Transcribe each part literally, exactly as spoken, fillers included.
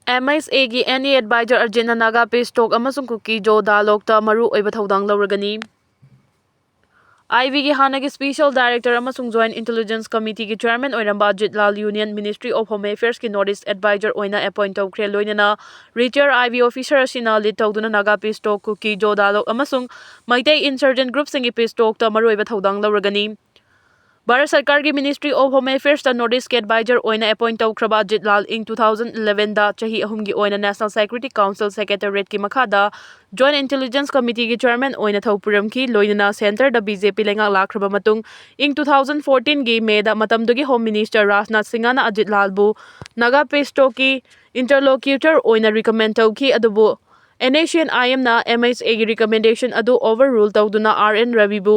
MHAꯒꯤ NE advisor Ajitꯅ Naga peace talk ꯑꯃꯁꯨꯡ Kuki-Zo dialogueꯇ ꯃꯔꯨ ꯑꯣꯏꯕ ꯊꯧꯗꯥꯡ ꯂꯧꯔꯒꯅꯤ꯫ IBꯒꯤ ꯍꯥꯟꯅꯒꯤ special director ꯑꯃꯁꯨꯡ Joint Intelligence Committeeꯒꯤ chairman ꯑꯣꯏꯔꯝꯕ Ajit Lal Union Ministry of Home Affairsꯀꯤ North East advisor ꯑꯣꯏꯅ appoint ꯇꯧꯈ꯭ꯔꯦ꯫ ꯂꯣꯏꯅꯅ retire IB officer ꯑꯁꯤꯅ lead ꯇꯧꯗꯨꯅ Naga peace talk, Kuki-Zo dialogue ꯑꯃꯁꯨꯡ ꯃꯩꯇꯩ insurgent groupꯁꯤꯡꯒꯤ peace talkꯇ ꯃꯔꯨꯑꯣꯏꯕ ꯊꯧꯗꯥꯡ ꯂꯧꯔꯒꯅꯤ꯫ ꯚꯥꯔꯠ ꯁꯔꯀꯥꯔꯒꯤ Ministry of Home Affairsꯇ North Eastꯀꯤ advisor ꯑꯣꯏꯅ appoint ꯇꯧꯈ꯭ꯔꯕ Ajit Lal ꯏꯪ two thousand elevenꯗ ꯆꯍꯤ ꯑꯍꯨꯝꯒꯤ ꯑꯣꯏꯅ National Security Council Secretariatꯀꯤ ꯃꯈꯥꯗ Joint Intelligence Committeeꯒꯤ chairman ꯑꯣꯏꯅ ꯊꯧ ꯄꯨꯔꯝꯈꯤ꯫ ꯂꯣꯏꯅꯅ centreꯗ BJP ꯂꯩꯉꯥꯛ ꯂꯥꯛꯈ꯭ꯔꯕ ꯃꯇꯨꯡ ꯏꯪ two thousand fourteenꯒꯤ Mayꯗ ꯃꯇꯝꯗꯨꯒꯤ Home Minister Rajnath Singhꯅ Ajit Lalꯕꯨ Naga peace talkꯀꯤ interlocutor ꯑꯣꯏꯅ recommend ꯇꯧꯈꯤ꯫ ꯑꯗꯨꯕꯨ NSCN-IMꯅ MHAꯒꯤ recommendation ꯑꯗꯨ overrule ꯇꯧꯗꯨꯅ R N Raviꯕꯨ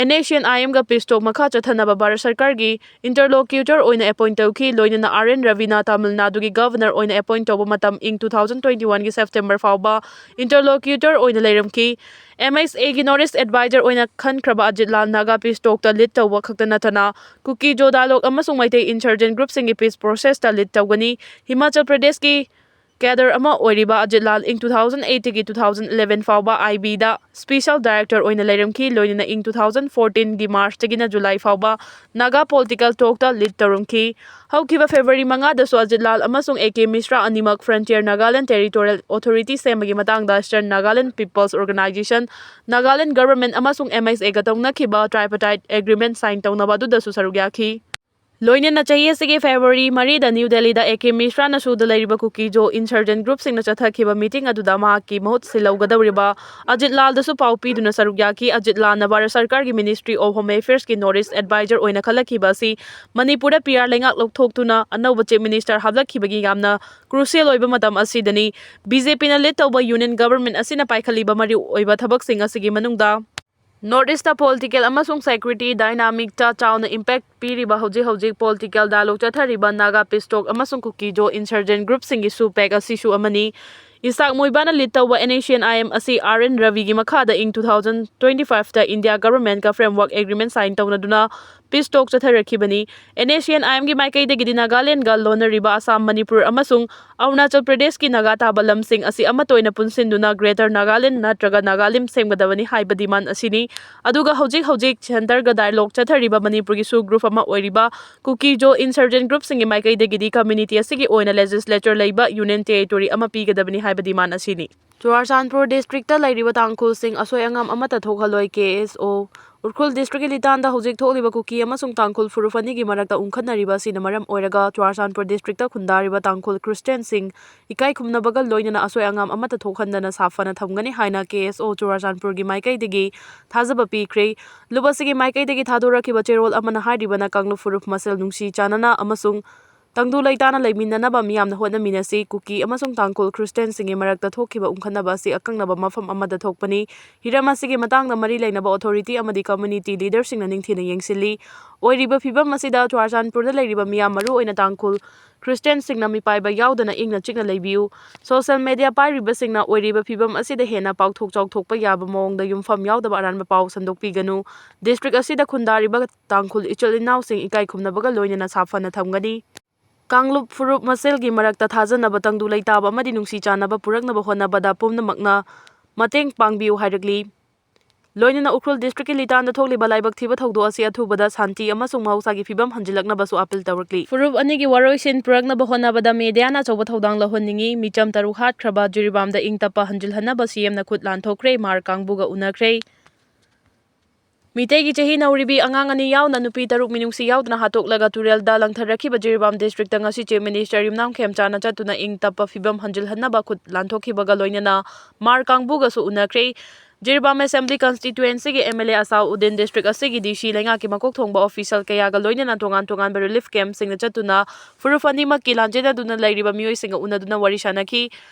NSCN-IMꯒ peace talk ꯃꯈꯥ ꯆꯠꯊꯅꯕ ꯚꯥꯔꯠ ꯁꯔꯀꯥꯔꯒꯤ interlocutor ꯑꯣꯏꯅ appoint ꯇꯧꯈꯤ꯫ ꯂꯣꯏꯅꯅ R N Ravina ꯇꯥꯃꯤꯜ ꯅꯥꯗꯨꯒꯤ governor ꯑꯣꯏꯅ appoint ꯇꯧꯕ ꯃꯇꯝ ꯏꯪ two thousand twenty-oneꯒꯤ September ꯐꯥꯎꯕ interlocutor ꯑꯣꯏꯅ ꯂꯩꯔꯝꯈꯤ꯫ MHAꯒꯤ North East advisor ꯑꯣꯏꯅ ꯈꯟꯈ꯭ꯔꯕ Ajit Lal Naga peace talkꯇ lead ꯇꯧꯕ ꯈꯛꯇ ꯅꯠꯇꯅ Kuki-Zo dialogue ꯑꯃꯁꯨꯡ ꯃꯩꯇꯩ insurgent groupꯁꯤꯡꯒꯤ peace processꯇ lead ꯇꯧꯒꯅꯤ꯫ ꯍꯤꯃꯥꯆꯜ ꯄ꯭ꯔꯗꯦꯁꯀꯤ cadre ꯑꯃ ꯑꯣꯏꯔꯤꯕ Ajit Lal ꯏꯪ two thousand eightꯇꯒꯤ two thousand eleven ꯐꯥꯎꯕ IBꯗ special director ꯑꯣꯏꯅ ꯂꯩꯔꯝꯈꯤ꯫ ꯂꯣꯏꯅꯅ ꯏꯪ two thousand fourteenꯒꯤ Marchꯇꯒꯤꯅ July ꯐꯥꯎꯕ Naga political talkꯇ lead ꯇꯧꯔꯝꯈꯤ꯫ ꯍꯧꯈꯤꯕ February ꯃꯉꯥꯗꯁꯨ Ajit Lal ꯑꯃꯁꯨꯡ A K Mishra ꯑꯅꯤꯃꯛ Frontier Nagaland Territorial Authority ꯁꯦꯝꯕꯒꯤ ꯃꯇꯥꯡꯗ Eastern Nagaland People's Organisation, Nagaland Government ꯑꯃꯁꯨꯡ MHAꯒ ꯇꯧꯅꯈꯤꯕ tripartite agreement sign ꯇꯧꯅꯕ ꯑꯗꯨꯗꯁꯨ ꯁꯔꯨꯛ ꯌꯥꯈꯤ꯫ ꯂꯣꯏꯅꯅ ꯆꯍꯤ ꯑꯁꯤꯒꯤ February ꯃꯔꯤꯗ New Delhiꯗ A K Mishraꯅ ꯁꯨꯗ ꯂꯩꯔꯤꯕ Kuki-Zo insurgent groupꯁꯤꯡꯅ ꯆꯠꯊꯈꯤꯕ meeting ꯑꯗꯨꯗ ꯃꯍꯥꯛꯀꯤ ꯃꯍꯨꯠ ꯁꯤꯜꯍꯧꯒꯗꯧꯔꯤꯕ Ajit Lalꯗꯁꯨ ꯄꯥꯎ ꯄꯤꯗꯨꯅ ꯁꯔꯨꯛ ꯌꯥꯈꯤ꯫ Ajit Lalꯅ ꯚꯥꯔꯠ ꯁꯔꯀꯥꯔꯒꯤ Ministry of Home Affairsꯀꯤ North East advisor ꯑꯣꯏꯅ ꯈꯜꯂꯛꯈꯤꯕ ꯑꯁꯤ ꯃꯅꯤꯄꯨꯔꯗ PR ꯂꯩꯉꯥꯛ ꯂꯧꯊꯣꯛꯇꯨꯅ ꯑꯅꯧꯕ Chief Minister ꯍꯥꯞꯂꯛꯈꯤꯕꯒꯤ ꯌꯥꯝꯅ crucial ꯑꯣꯏꯕ ꯃꯇꯝ ꯑꯁꯤꯗꯅꯤ꯫ BJPꯅ lead ꯇꯧꯕ Union Government ꯑꯁꯤꯅ ꯄꯥꯏꯈꯠꯂꯤꯕ ꯃꯔꯨꯑꯣꯏꯕ ꯊꯕꯛꯁꯤꯡ ꯑꯁꯤꯒꯤ ꯃꯅꯨꯡꯗ North Eastꯇ political ꯑꯃꯁꯨꯡ security dynamicꯇ ꯆꯥꯎꯅ impact ꯄꯤꯔꯤꯕ ꯍꯧꯖꯤꯛ ꯍꯧꯖꯤꯛ political dialogue ꯆꯠꯊꯔꯤꯕ Naga peace talk ꯑꯃꯁꯨꯡ Kuki-Zo insurgent groupꯁꯤꯡꯒꯤ SoO pact ꯑꯁꯤꯁꯨ ꯑꯃꯅꯤ꯫ Isak Muivahꯅ lead ꯇꯧꯕ NSCN-IM ꯑꯁꯤ R N Raviꯒꯤ ꯃꯈꯥꯗ ꯏꯪ two thousand twenty-fiveꯇ India governmentꯀ framework agreement sign ꯇꯧꯅꯗꯨꯅ peace talk ꯆꯠꯊꯔꯛꯈꯤꯕꯅꯤ꯫ NSCN-IMꯒꯤ ꯃꯥꯏꯀꯩꯗꯒꯤꯗꯤ ꯅꯥꯒꯥꯂꯦꯟꯗꯒ ꯂꯣꯟꯅꯔꯤꯕ Assam, Manipur ꯑꯃꯁꯨꯡ ꯑꯔꯨꯅꯥꯆꯜ ꯄ꯭ꯔꯗꯦꯁꯀꯤ ꯅꯥꯒꯥ ꯇꯥꯕ ꯂꯝꯁꯤꯡ ꯑꯁꯤ ꯑꯃꯠꯇ ꯑꯣꯏꯅ ꯄꯨꯟꯁꯤꯟꯗꯨꯅ Greater Nagaland ꯅꯠꯇ꯭ꯔꯒ ꯅꯥꯒꯥꯂꯤꯝ ꯁꯦꯝꯒꯗꯕꯅꯤ ꯍꯥꯏꯕ demand ꯑꯁꯤꯅꯤ꯫ ꯑꯗꯨꯒ ꯍꯧꯖꯤꯛ ꯍꯧꯖꯤꯛ centreꯒ dialogue ꯆꯠꯊꯔꯤꯕ ꯃꯅꯤꯄꯨꯔꯒꯤꯁꯨ group ꯑꯃ ꯑꯣꯏꯔꯤꯕ ꯀꯨꯀꯤ-ꯖꯣ insurgent groupꯁꯤꯡꯒꯤ ꯃꯥꯏꯀꯩꯗꯒꯤꯗꯤ community ꯑꯁꯤꯒꯤ ꯑꯣꯏꯅ legislature ꯂꯩꯕ Union Territory ꯑꯃ ꯄꯤꯒꯗꯕꯅꯤ ꯍꯥꯏꯕ demand ꯑꯁꯤꯅꯤ꯫ ꯆꯨꯔꯥꯆꯥꯟꯄꯨꯔ districtꯇ ꯂꯩꯔꯤꯕ ꯇꯥꯡꯈꯨꯜꯁꯤꯡ ꯑꯁꯣꯏ ꯑꯉꯥꯝ ꯑꯃꯠꯇ ꯊꯣꯛꯍꯜꯂꯣꯏ, KSO꯫ ꯎꯈ꯭ꯔꯨꯜ districtꯀꯤ ꯂꯤꯇꯥꯟꯗ ꯍꯧꯖꯤꯛ ꯊꯣꯛꯂꯤꯕ ꯀꯨꯀꯤ ꯑꯃꯁꯨꯡ ꯇꯥꯡꯈꯨꯜ ꯐꯨꯔꯨꯞ ꯑꯅꯤꯒꯤ ꯃꯔꯛꯇ ꯎꯪꯈꯠꯅꯔꯤꯕ ꯑꯁꯤꯅ ꯃꯔꯝ ꯑꯣꯏꯔꯒ ꯆꯨꯔꯥꯆꯥꯟꯄꯨꯔ districtꯇ ꯈꯨꯟꯗꯥꯔꯤꯕ ꯇꯥꯡꯈꯨꯜ Christianꯁꯤꯡ ꯏꯀꯥꯏ ꯈꯨꯝꯅꯕꯒ ꯂꯣꯏꯅꯅ ꯑꯁꯣꯏ ꯑꯉꯥꯝ ꯑꯃꯠꯇ ꯊꯣꯛꯍꯟꯗꯅ ꯁꯥꯐꯅ ꯊꯝꯒꯅꯤ ꯍꯥꯏꯅ KSO ꯆꯨꯔꯥꯆꯥꯟꯄꯨꯔꯒꯤ ꯃꯥꯏꯀꯩꯗꯒꯤ ꯊꯥꯖꯕ ꯄꯤꯈ꯭ꯔꯦ꯫ ꯂꯨꯞ ꯑꯁꯤꯒꯤ ꯃꯥꯏꯀꯩꯗꯒꯤ ꯊꯥꯗꯣꯔꯛꯈꯤꯕ ꯆꯦꯔꯣꯜ ꯑꯃꯅ ꯍꯥꯏꯔꯤꯕꯅ ꯀꯥꯡꯂꯨꯞ ꯐꯨꯔꯨꯞ ꯃꯁꯦꯜ ꯅꯨꯡꯁꯤ ꯆꯥꯟꯅꯅ ꯑꯃꯁꯨꯡ ꯇꯪꯗꯨ ꯂꯩꯇꯥꯅ ꯂꯩꯃꯤꯟꯅꯅꯕ ꯃꯤꯌꯥꯝꯅ ꯍꯣꯠꯅꯃꯤꯟꯅꯁꯤ꯫ ꯀꯨꯀꯤ ꯑꯃꯁꯨꯡ ꯇꯥꯡꯈꯨꯜ Christianꯁꯤꯡꯒꯤ ꯃꯔꯛꯇ ꯊꯣꯛꯈꯤꯕ ꯎꯪꯈꯠꯅꯕ ꯑꯁꯤ ꯑꯀꯛꯅꯕ ꯃꯐꯝ ꯑꯃꯗ ꯊꯣꯛꯄꯅꯤ꯫ ꯍꯤꯔꯝ ꯑꯁꯤꯒꯤ ꯃꯇꯥꯡꯗ ꯃꯔꯤ ꯂꯩꯅꯕ authority ꯑꯃꯗꯤ community leaderꯁꯤꯡꯅ ꯅꯤꯡꯊꯤꯅ ꯌꯦꯡꯁꯤꯜꯂꯤ꯫ ꯑꯣꯏꯔꯤꯕ ꯐꯤꯕꯝ ꯑꯁꯤꯗ ꯆꯨꯔꯥꯆꯥꯟꯄꯨꯔꯗ ꯂꯩꯔꯤꯕ ꯃꯤꯌꯥꯝ, ꯃꯔꯨꯑꯣꯏꯅ ꯇꯥꯡꯈꯨꯜ Christianꯁꯤꯡꯅ ꯃꯤꯄꯥꯏꯕ ꯌꯥꯎꯗꯅ ꯏꯪꯅ ꯆꯤꯛꯅ ꯂꯩꯕꯤꯌꯨ꯫ Social media ꯄꯥꯏꯔꯤꯕꯁꯤꯡꯅ ꯑꯣꯏꯔꯤꯕ ꯐꯤꯕꯝ ꯑꯁꯤꯗ ꯍꯦꯟꯅ ꯄꯥꯎꯊꯣꯛ ꯆꯥꯎꯊꯣꯛꯄ ꯌꯥꯕ ꯃꯑꯣꯡꯗ ꯌꯨꯝꯐꯝ ꯌꯥꯎꯗꯕ ꯑꯔꯥꯟꯕ ꯄꯥꯎ ꯁꯟꯗꯣꯛꯄꯤꯒꯅꯨ꯫ District ꯑꯁꯤꯗ ꯈꯨꯟꯗꯥꯔꯤꯕ ꯇꯥꯡꯈꯨꯜ ꯏꯆꯤꯜ ꯏꯅꯥꯎꯁꯤꯡ ꯏꯀꯥꯏ ꯈꯨꯝꯅꯕꯒ ꯂꯣꯏꯅꯅ ꯁꯥꯐꯅ ꯊꯝꯒꯅꯤ꯫ ꯀꯥꯡꯂꯨꯞ ꯐꯨꯔꯨꯞ ꯃꯁꯦꯜꯒꯤ ꯃꯔꯛꯇ ꯊꯥꯖꯅꯕ, ꯇꯪꯗꯨ ꯂꯩꯇꯥꯕ ꯑꯃꯗꯤ ꯅꯨꯡꯁꯤ ꯆꯥꯟꯅꯕ ꯄꯨꯔꯛꯅꯕ ꯍꯣꯠꯅꯕꯗ ꯄꯨꯝꯅꯃꯛꯅ ꯃꯇꯦꯡ ꯄꯥꯡꯕꯤꯌꯨ ꯍꯥꯏꯔꯛꯂꯤ꯫ ꯂꯣꯏꯅꯅ ꯎꯈ꯭ꯔꯨꯜ districtꯀꯤ ꯂꯤꯇꯥꯟꯗ ꯊꯣꯛꯂꯤꯕ ꯂꯥꯏꯕꯛ ꯊꯤꯕ ꯊꯧꯗꯣꯛ ꯑꯁꯤ ꯑꯊꯨꯕꯗ ꯁꯥꯟꯇꯤ ꯑꯃꯁꯨꯡ ꯃꯍꯧꯁꯥꯒꯤ ꯐꯤꯕꯝ ꯍꯟꯖꯤꯜꯂꯛꯅꯕꯁꯨ appeal ꯇꯧꯔꯛꯂꯤ꯫ ꯐꯨꯔꯨꯞ ꯑꯅꯤꯒꯤ ꯋꯥꯔꯣꯏꯁꯤꯟ ꯄꯨꯔꯛꯅꯕ ꯍꯣꯠꯅꯕꯗ mediaꯅ ꯑꯆꯧꯕ ꯊꯧꯗꯥꯡ ꯂꯧꯍꯟꯅꯤꯡꯏ꯫ ꯃꯤꯆꯝ ꯇꯔꯨꯛ ꯍꯥꯠꯈ꯭ꯔꯕ ꯖꯤꯔꯤꯕꯥꯝꯗ ꯏꯪ ꯇꯞꯄ ꯍꯟꯖꯤꯜꯍꯟꯅꯕ CMꯅ ꯈꯨꯠ ꯂꯥꯟꯊꯣꯛꯈ꯭ꯔꯦ, ꯃꯥꯔ ꯀꯥꯡꯕꯨꯒ ꯎꯅꯈ꯭ꯔꯦ꯫ ꯃꯤꯇꯩꯒꯤ ꯆꯍꯤ ꯅꯧꯔꯤꯕꯤ ꯑꯉꯥꯡ ꯑꯅꯤ ꯌꯥꯎꯅ ꯅꯨꯄꯤ ꯇꯔꯨꯛ ꯃꯤꯅꯨꯡꯁꯤ ꯌꯥꯎꯗꯅ ꯍꯥꯠꯇꯣꯛꯂꯒ ꯇꯨꯔꯦꯜꯗ ꯂꯪꯊꯔꯛꯈꯤꯕ ꯖꯤꯔꯤꯕꯥꯝ districtꯇ ꯉꯁꯤ Chief Minister ꯌꯨꯝꯅꯥꯝ ꯈꯦꯝꯆꯥꯟꯅ ꯆꯠꯇꯨꯅ ꯏꯪ ꯇꯞꯄ ꯐꯤꯕꯝ ꯍꯟꯖꯤꯜꯍꯟꯅꯕ ꯈꯨꯠ ꯂꯥꯟꯊꯣꯛꯈꯤꯕꯒ ꯂꯣꯏꯅꯅ ꯃꯥꯔ ꯀꯥꯡꯕꯨꯒꯁꯨ ꯎꯅꯈ꯭ꯔꯦ꯫ Jiribam Assembly Constituencyꯒꯤ MLA ꯑꯁꯥꯎ Uddin, district ꯑꯁꯤꯒꯤ DC, ꯂꯩꯉꯥꯛꯀꯤ ꯃꯀꯣꯛ ꯊꯣꯡꯕ official ꯀꯌꯥꯒ ꯂꯣꯏꯅꯅ ꯇꯣꯉꯥꯟ ꯇꯣꯉꯥꯟꯕ relief campꯁꯤꯡꯗ ꯆꯠꯇꯨꯅ ꯐꯨꯔꯨꯞ ꯑꯅꯤꯃꯛꯀꯤ ꯂꯥꯟꯖꯦꯟꯅꯗꯨꯅ ꯂꯩꯔꯤꯕ ꯃꯤꯑꯣꯏꯁꯤꯡꯒ ꯎꯅꯗꯨꯅ ꯋꯥꯔꯤ ꯁꯥꯅꯈꯤ꯫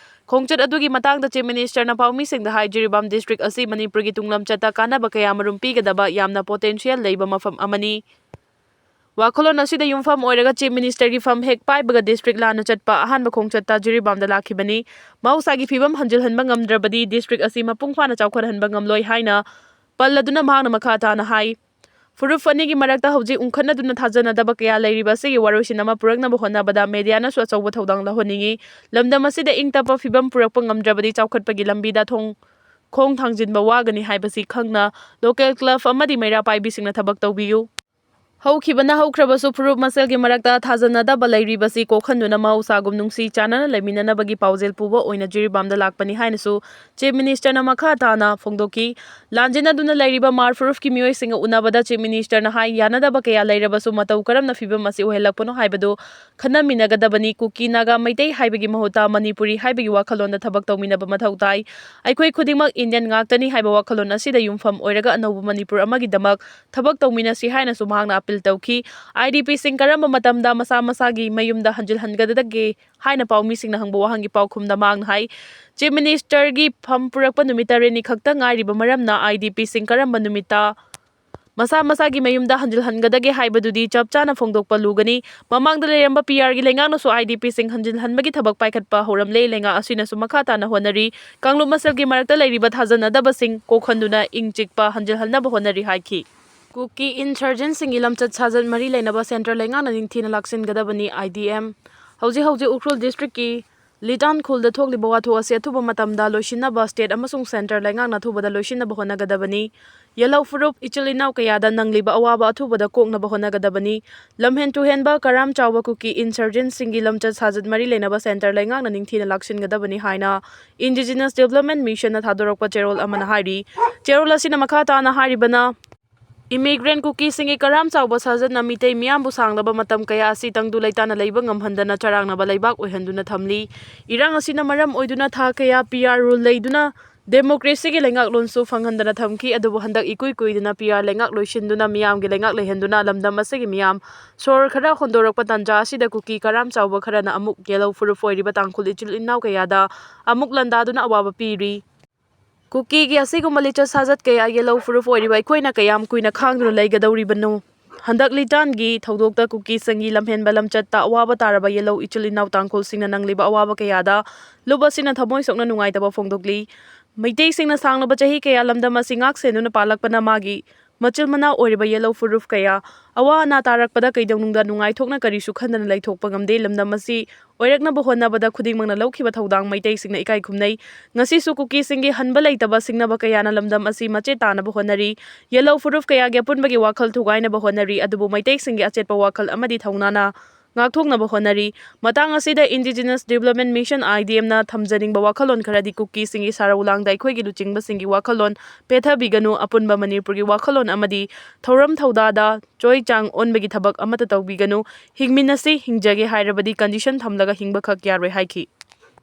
ꯈꯣꯡꯆꯠ ꯑꯗꯨꯒꯤ ꯃꯇꯥꯡꯗ Chief Ministerꯅ ꯄꯥꯎꯃꯤꯁꯤꯡꯗ ꯍꯥꯏ, ꯖꯤꯔꯤꯕꯥꯝ district ꯑꯁꯤ ꯃꯅꯤꯄꯨꯔꯒꯤ ꯇꯨꯡꯂꯝꯆꯠꯇ ꯀꯥꯟꯅꯕ ꯀꯌꯥꯃꯔꯨꯝ ꯄꯤꯒꯗꯕ ꯌꯥꯝꯅ potential ꯂꯩꯕ ꯃꯐꯝ ꯑꯃꯅꯤ꯫ ꯋꯥꯈꯜꯂꯣꯟ ꯑꯁꯤꯗ ꯌꯨꯝꯐꯝ ꯑꯣꯏꯔꯒ Chief Ministerꯒꯤ ꯐꯝ ꯍꯦꯛ ꯄꯥꯏꯕꯒ district ꯂꯥꯟꯅ ꯆꯠꯄ ꯑꯍꯥꯟꯕ ꯈꯣꯡꯆꯠꯇ ꯖꯤꯔꯤꯕꯥꯝꯗ ꯂꯥꯛꯈꯤꯕꯅꯤ꯫ ꯃꯍꯧꯁꯥꯒꯤ ꯐꯤꯕꯝ ꯍꯟꯖꯤꯜꯍꯟꯕ ꯉꯝꯗ꯭ꯔꯕꯗꯤ district ꯑꯁꯤ ꯃꯄꯨꯡ ꯐꯥꯅ ꯆꯥꯎꯈꯠꯍꯟꯕ ꯉꯝꯂꯣꯏ ꯍꯥꯏꯅ ꯄꯜꯂꯗꯨꯅ ꯃꯍꯥꯛꯅ ꯃꯈꯥ ꯇꯥꯅ ꯍꯥꯏ, ꯐꯨꯔꯨꯞ ꯑꯅꯤꯒꯤ ꯃꯔꯛꯇ ꯍꯧꯖꯤꯛ ꯎꯪꯈꯠꯅꯗꯨꯅ ꯊꯥꯖꯅꯗꯕ ꯀꯌꯥ ꯂꯩꯔꯤꯕ ꯑꯁꯤꯒꯤ ꯋꯥꯔꯣꯏꯁꯤꯟ ꯑꯃ ꯄꯨꯔꯛꯅꯕ ꯍꯣꯠꯅꯕꯗ ꯃꯦꯗꯤꯌꯥꯅꯁꯨ ꯑꯆꯧꯕ ꯊꯧꯗꯥꯡ ꯂꯧꯍꯟꯅꯤꯡꯏ꯫ ꯂꯝꯗꯝ ꯑꯁꯤꯗ ꯏꯪ ꯇꯞꯄ ꯐꯤꯕꯝ ꯄꯨꯔꯛꯄ ꯉꯝꯗ꯭ꯔꯕꯗꯤ ꯆꯥꯎꯈꯠꯄꯒꯤ ꯂꯝꯕꯤꯗ ꯊꯣꯡ ꯈꯣꯡ ꯊꯥꯡꯖꯤꯟꯕ ꯋꯥꯒꯅꯤ ꯍꯥꯏꯕꯁꯤ ꯈꯪꯅ ꯂꯣꯀꯦꯜ ꯀ꯭ꯂꯕ ꯑꯃꯗꯤ ꯃꯩꯔꯥ ꯄꯥꯏꯕꯤꯁꯤꯡꯅ ꯊꯕꯛ ꯇꯧꯕꯤꯌꯨ꯫ ꯍꯧꯈꯤꯕꯅ ꯍꯧꯈ꯭ꯔꯕꯁꯨ ꯐꯨꯔꯨꯞ ꯃꯁꯦꯜꯒꯤ ꯃꯔꯛꯇ ꯊꯥꯖꯅꯗꯕ ꯂꯩꯔꯤꯕꯁꯤ ꯀꯣꯛꯍꯟꯗꯨꯅ ꯃꯍꯧꯁꯥꯒꯨꯝ ꯅꯨꯡꯁꯤ ꯆꯥꯟꯅꯅ ꯂꯩꯃꯤꯟꯅꯅꯕꯒꯤ ꯄꯥꯎꯖꯦꯜ ꯄꯨꯕ ꯑꯣꯏꯅ ꯖꯤꯔꯤꯕꯥꯝꯗ ꯂꯥꯛꯄꯅꯤ ꯍꯥꯏꯅꯁꯨ ꯆꯤꯐ ꯃꯤꯅꯤꯁꯇꯔꯅ ꯃꯈꯥ ꯇꯥꯅ ꯐꯣꯡꯗꯣꯛꯈꯤ꯫ ꯂꯥꯟꯖꯦꯟꯅꯗꯨꯅ ꯂꯩꯔꯤꯕ ꯃꯥꯔ ꯐꯨꯔꯨꯞꯀꯤ ꯃꯤꯑꯣꯏꯁꯤꯡꯒ ꯎꯅꯕꯗ ꯆꯤꯐ ꯃꯤꯅꯤꯁꯇꯔꯅ ꯍꯥꯏ, ꯌꯥꯅꯗꯕ ꯀꯌꯥ ꯂꯩꯔꯕꯁꯨ ꯃꯇꯧ ꯀꯔꯝꯅ ꯐꯤꯕꯝ ꯑꯁꯤ ꯑꯣꯏꯍꯜꯂꯛꯄꯅꯣ ꯍꯥꯏꯕꯗꯨ ꯈꯟꯅꯃꯤꯟꯅꯒꯗꯕꯅꯤ꯫ ꯀꯨꯀꯤ, ꯅꯥꯒꯥ, ꯃꯩꯇꯩ ꯍꯥꯏꯕꯒꯤ ꯃꯍꯨꯠꯇ ꯃꯅꯤꯄꯨꯔꯤ ꯍꯥꯏꯕꯒꯤ ꯋꯥꯈꯜꯂꯣꯟꯗ ꯊꯕꯛ ꯇꯧꯃꯤꯟꯅꯕ ꯃꯊꯧ ꯇꯥꯏ꯫ ꯑꯩꯈꯣꯏ ꯈꯨꯗꯤꯡꯃꯛ ꯏꯟꯗꯤꯌꯟ ꯉꯥꯛꯇꯅꯤ ꯍꯥꯏꯕ ꯋꯥꯈꯜꯂꯣꯟ ꯑꯁꯤꯗ ꯌꯨꯝꯐꯝ ꯑꯣꯏꯔꯒ ꯑꯅꯧꯕ ꯃꯅꯤꯄꯨꯔ ꯑꯃꯒꯤꯗꯃꯛ ꯊꯕꯛ ꯇꯧꯃꯤꯟꯅꯁꯤ ꯍꯥꯏꯅꯁꯨ ꯃꯍꯥꯛꯅ ꯑꯄꯤꯜ ꯇꯧꯈꯤ꯫ ꯑꯥꯏ ꯗꯤ ꯄꯤꯁꯤꯡ ꯀꯔꯝꯕ ꯃꯇꯝꯗ ꯃꯁꯥ ꯃꯁꯥꯒꯤ ꯃꯌꯨꯝꯗ ꯍꯟꯖꯤꯜꯍꯟꯒꯗꯒꯦ ꯍꯥꯏꯅ ꯄꯥꯎꯃꯤꯁꯤꯡꯅ ꯍꯪꯕ ꯋꯥꯍꯪꯒꯤ ꯄꯥꯎꯈꯨꯝꯗ ꯃꯍꯥꯛꯅ ꯍꯥꯏ, ꯆꯤꯐ ꯃꯤꯅꯤꯁꯇꯔꯒꯤ ꯐꯝ ꯄꯨꯔꯛꯄ ꯅꯨꯃꯤꯠ ꯇꯔꯦꯠꯅꯤ ꯈꯛꯇ ꯉꯥꯏꯔꯤꯕ ꯃꯔꯝꯅ ꯑꯥꯏ ꯗꯤ ꯄꯤꯁꯤꯡ ꯀꯔꯝꯕ ꯅꯨꯃꯤꯠꯇ ꯃꯁꯥ ꯃꯁꯥꯒꯤ ꯃꯌꯨꯝꯗ ꯍꯟꯖꯤꯜꯍꯟꯒꯗꯒꯦ ꯍꯥꯏꯕꯗꯨꯗꯤ ꯆꯞ ꯆꯥꯅ ꯐꯣꯡꯗꯣꯛꯄ ꯂꯨꯒꯅꯤ꯫ ꯃꯃꯥꯡꯗ ꯂꯩꯔꯝꯕ ꯄꯤ ꯑꯥꯔꯒꯤ ꯂꯩꯉꯥꯛꯅꯁꯨ ꯑꯥꯏ ꯗꯤ ꯄꯤꯁꯤꯡ ꯍꯟꯖꯤꯜꯍꯟꯕꯒꯤ ꯊꯕꯛ ꯄꯥꯏꯈꯠꯄ ꯍꯧꯔꯝꯂꯦ꯫ ꯂꯩꯉꯥꯛ ꯑꯁꯤꯅꯁꯨ ꯃꯈꯥ ꯇꯥꯅ ꯍꯣꯠꯅꯔꯤ꯫ ꯀꯥꯡꯂꯨꯞ ꯃꯁꯦꯜꯒꯤ ꯃꯔꯛꯇ ꯂꯩꯔꯤꯕ ꯊꯥꯖꯅꯗꯕꯁꯤꯡ ꯀꯣꯛꯍꯟꯗꯨꯅ ꯏꯪ ꯆꯤꯛꯄ ꯍꯟꯖꯤꯜꯍꯟꯅꯕ ꯍꯣꯠꯅꯔꯤ ꯍꯥꯏꯈꯤ꯫ ꯀꯨꯀꯤ ꯏꯟꯁꯔꯖꯦꯟꯁꯤꯡꯒꯤ ꯂꯝꯆꯠ ꯁꯥꯖꯠ ꯃꯔꯤ ꯂꯩꯅꯕ ꯁꯦꯟꯇꯔ ꯂꯩꯉꯥꯛꯅ ꯅꯤꯡꯊꯤꯅ ꯂꯥꯛꯁꯤꯟꯒꯗꯕꯅꯤ, ꯑꯥꯏ ꯗꯤ ꯑꯦꯝ꯫ ꯍꯧꯖꯤꯛ ꯍꯧꯖꯤꯛ ꯎꯈ꯭ꯔꯨꯜ ꯗꯤꯁꯇ꯭ꯔꯤꯛꯀꯤ ꯂꯤꯇꯥꯟ ꯈꯨꯜꯗ ꯊꯣꯛꯂꯤꯕ ꯋꯥꯊꯣꯛ ꯑꯁꯤ ꯑꯊꯨꯕ ꯃꯇꯝꯗ ꯂꯣꯏꯁꯤꯟꯅꯕ ꯁ꯭ꯇꯦꯠ ꯑꯃꯁꯨꯡ ꯁꯦꯟꯇꯔ ꯂꯩꯉꯥꯛꯅ ꯑꯊꯨꯕꯗ ꯂꯣꯏꯁꯤꯟꯅꯕ ꯍꯣꯠꯅꯒꯗꯕꯅꯤ꯫ ꯌꯦꯜꯍꯧ ꯐꯨꯔꯨꯞ ꯏꯆꯤꯜ ꯏꯅꯥꯎ ꯀꯌꯥꯗ ꯅꯪꯂꯤꯕ ꯑꯋꯥꯕ ꯑꯊꯨꯕꯗ ꯀꯣꯛꯅꯕ ꯍꯣꯠꯅꯒꯗꯕꯅꯤ꯫ ꯂꯝꯍꯦꯟ ꯇꯨꯍꯦꯟꯕ ꯀꯔꯥꯝ ꯆꯥꯎꯕ ꯀꯨꯀꯤ ꯏꯟꯁꯔꯖꯦꯟꯁꯤꯡꯒꯤ ꯂꯝꯆꯠ ꯁꯥꯖꯠ ꯃꯔꯤ ꯂꯩꯅꯕ ꯁꯦꯟꯇꯔ ꯂꯩꯉꯥꯛꯅ ꯅꯤꯡꯊꯤꯅ ꯂꯥꯛꯁꯤꯟꯒꯗꯕꯅꯤ ꯍꯥꯏꯅ ꯏꯟꯗꯤꯖꯤꯅꯁ ꯗꯤꯕ꯭ꯂꯞꯃꯦꯟ ꯃꯤꯁꯟꯅ ꯊꯥꯗꯣꯔꯛꯄ ꯆꯦꯔꯣꯜ ꯑꯃꯅ ꯍꯥꯏꯔꯤ꯫ ꯆꯦꯔꯣꯜ ꯑꯁꯤꯅ ꯃꯈꯥ ꯇꯥꯅ ꯍꯥꯏꯔꯤꯕꯅ, ꯏꯃꯤꯒ꯭ꯔꯦꯟ ꯀꯨꯀꯤꯁꯤꯡꯒꯤ ꯀꯔꯥꯝ ꯆꯥꯎꯕ ꯁꯥꯖꯠꯅ ꯃꯤꯇꯩ ꯃꯤꯌꯥꯝꯕꯨ ꯁꯥꯡꯂꯕ ꯃꯇꯝ ꯀꯌꯥ ꯑꯁꯤ ꯇꯪꯗꯨ ꯂꯩꯇꯥꯅ ꯂꯩꯕ ꯉꯝꯍꯟꯗꯅ ꯆꯔꯥꯡꯅꯕ ꯂꯩꯕꯥꯛ ꯑꯣꯏꯍꯟꯗꯨꯅ ꯊꯝꯂꯤ꯫ ꯏꯔꯥꯡ ꯑꯁꯤꯅ ꯃꯔꯝ ꯑꯣꯏꯗꯨꯅ ꯊꯥ ꯀꯌꯥ ꯄꯤ ꯑꯥꯔ ꯔꯨꯜ ꯂꯩꯗꯨꯅ ꯗꯦꯃꯣꯀ꯭ꯔꯦꯁꯤꯒꯤ ꯂꯩꯉꯥꯛꯂꯣꯟꯁꯨ ꯐꯪꯍꯟꯗꯅ ꯊꯝꯈꯤ꯫ ꯑꯗꯨꯕꯨ ꯍꯟꯗꯛ ꯏꯀꯨꯏ ꯀꯨꯏꯗꯅ ꯄꯤ ꯑꯥꯔ ꯂꯩꯉꯥꯛ ꯂꯣꯏꯁꯤꯟꯗꯨꯅ ꯃꯤꯌꯥꯝꯒꯤ ꯂꯩꯉꯥꯛ ꯂꯩꯍꯟꯗꯨꯅ ꯂꯝꯗꯝ ꯑꯁꯤꯒꯤ ꯃꯤꯌꯥꯝ ꯁꯣꯔ ꯈꯔ ꯍꯣꯟꯗꯣꯔꯛꯄ ꯇꯥꯟꯖꯥ ꯑꯁꯤꯗ ꯀꯨꯀꯤ ꯀꯔꯥꯝ ꯆꯥꯎꯕ ꯈꯔꯅ ꯑꯃꯨꯛ ꯌꯦꯜꯍꯧ ꯐꯨꯔꯨꯞ ꯑꯣꯏꯔꯤꯕ ꯇꯥꯡꯈꯨꯜ ꯏꯆꯤꯜ ꯏꯅꯥꯎ ꯀꯌꯥꯗ ꯑꯃꯨꯛ ꯂꯥꯟꯗꯥꯗꯨꯅ ꯑꯋꯥꯕ ꯄꯤꯔꯤ꯫ ꯀꯨꯀꯤꯒꯤ ꯑꯁꯤꯒꯨꯝꯕ ꯂꯤꯆꯠ ꯁꯥꯖꯠ ꯀꯌꯥ ꯌꯦꯜꯍꯧ ꯐꯨꯔꯨꯞ ꯑꯣꯏꯔꯤꯕ ꯑꯩꯈꯣꯏꯅ ꯀꯌꯥꯝ ꯀꯨꯏꯅ ꯈꯥꯡꯗꯨꯅ ꯂꯩꯒꯗꯧꯔꯤꯕꯅꯣ? ꯍꯟꯗꯛ ꯂꯤꯇꯥꯟꯒꯤ ꯊꯧꯗꯣꯛꯇ ꯀꯨꯀꯤꯁꯤꯡꯒꯤ ꯂꯝꯍꯦꯟꯕ ꯂꯝꯆꯠꯇ ꯑꯋꯥꯕ ꯇꯥꯔꯕ ꯌꯦꯜꯍꯧ ꯏꯆꯤꯜ ꯏꯅꯥꯎ ꯇꯥꯡꯈꯨꯜꯁꯤꯡꯅ ꯅꯪꯂꯤꯕ ꯑꯋꯥꯕ ꯀꯌꯥꯗ ꯂꯨꯞ ꯑꯁꯤꯅ ꯊꯃꯣꯏ ꯁꯣꯛꯅ ꯅꯨꯡꯉꯥꯏꯇꯕ ꯐꯣꯡꯗꯣꯛꯂꯤ꯫ ꯃꯩꯇꯩꯁꯤꯡꯅ ꯁꯥꯡꯂꯕ ꯆꯍꯤ ꯀꯌꯥ ꯂꯝꯗꯝ ꯑꯁꯤ ꯉꯥꯛ ꯁꯦꯟꯗꯨꯅ ꯄꯥꯜꯂꯛꯄꯅ ꯃꯥꯒꯤ ꯃꯆꯤꯜ ꯃꯅꯥꯎ ꯑꯣꯏꯔꯤꯕ ꯌꯦꯜꯂꯧ ꯐꯨꯔꯨꯞ ꯀꯌꯥ ꯑꯋꯥ ꯑꯅꯥ ꯇꯥꯔꯛꯄꯗ ꯀꯩꯗꯧꯅꯨꯡꯗ ꯅꯨꯡꯉꯥꯏꯊꯣꯛꯅ ꯀꯔꯤꯁꯨ ꯈꯟꯗꯅ ꯂꯩꯊꯣꯛꯄ ꯉꯝꯗꯦ꯫ ꯂꯝꯗꯝ ꯑꯁꯤ ꯑꯣꯏꯔꯛꯅꯕ ꯍꯣꯠꯅꯕꯗ ꯈꯨꯗꯤꯡꯃꯛꯅ ꯂꯧꯈꯤꯕ ꯊꯧꯗꯥꯡ ꯃꯩꯇꯩꯁꯤꯡꯅ ꯏꯀꯥꯏ ꯈꯨꯝꯅꯩ꯫ ꯉꯁꯤꯁꯨ ꯀꯨꯀꯤꯁꯤꯡꯒꯤ ꯍꯟꯕ ꯂꯩꯇꯕ ꯁꯤꯡꯅꯕ ꯀꯌꯥꯅ ꯂꯝꯗꯝ ꯑꯁꯤ ꯃꯆꯦꯠ ꯇꯥꯅꯕ ꯍꯣꯠꯅꯔꯤ꯫ ꯌꯦꯜꯂꯧ ꯐꯨꯔꯨꯞ ꯀꯌꯥꯒꯤ ꯑꯄꯨꯟꯕꯒꯤ ꯋꯥꯈꯜ ꯊꯨꯒꯥꯏꯅꯕ ꯍꯣꯠꯅꯔꯤ, ꯑꯗꯨꯕꯨ ꯃꯩꯇꯩꯁꯤꯡꯒꯤ ꯑꯆꯦꯠꯄ ꯋꯥꯈꯜ ꯑꯃꯗꯤ ꯊꯧꯅꯥꯅ ꯉꯥꯛꯊꯣꯛꯅꯕ ꯍꯣꯠꯅꯔꯤ꯫ ꯃꯇꯥꯡ ꯑꯁꯤꯗ Indigenous Development Mission, I D M ꯅ ꯊꯝꯖꯅꯤꯡꯕ ꯋꯥꯈꯜꯂꯣꯟ ꯈꯔꯗꯤ ꯀꯨꯀꯤꯁꯤꯡꯒꯤ ꯁꯥꯔꯧ ꯂꯥꯡꯗ ꯑꯩꯈꯣꯏꯒꯤ ꯂꯨꯆꯤꯡꯕꯁꯤꯡꯒꯤ ꯋꯥꯈꯜꯂꯣꯟ ꯄꯦꯊꯕꯤꯒꯅꯨ, ꯑꯄꯨꯟꯕ ꯃꯅꯤꯄꯨꯔꯒꯤ ꯋꯥꯈꯜꯂꯣꯟ ꯑꯃꯗꯤ ꯊꯧꯔꯝ ꯊꯧꯗꯥꯗ ꯆꯣꯏ ꯆꯥꯡ ꯑꯣꯟꯕꯒꯤ ꯊꯕꯛ ꯑꯃꯠꯇ ꯇꯧꯕꯤꯒꯅꯨ꯫ ꯍꯤꯡꯃꯤꯟꯅꯁꯤ, ꯍꯤꯡꯖꯒꯦ ꯍꯥꯏꯔꯕꯗꯤ condition ꯊꯝꯂꯒ ꯍꯤꯡꯕꯈꯛ ꯌꯥꯔꯣꯏ ꯍꯥꯏꯈꯤ꯫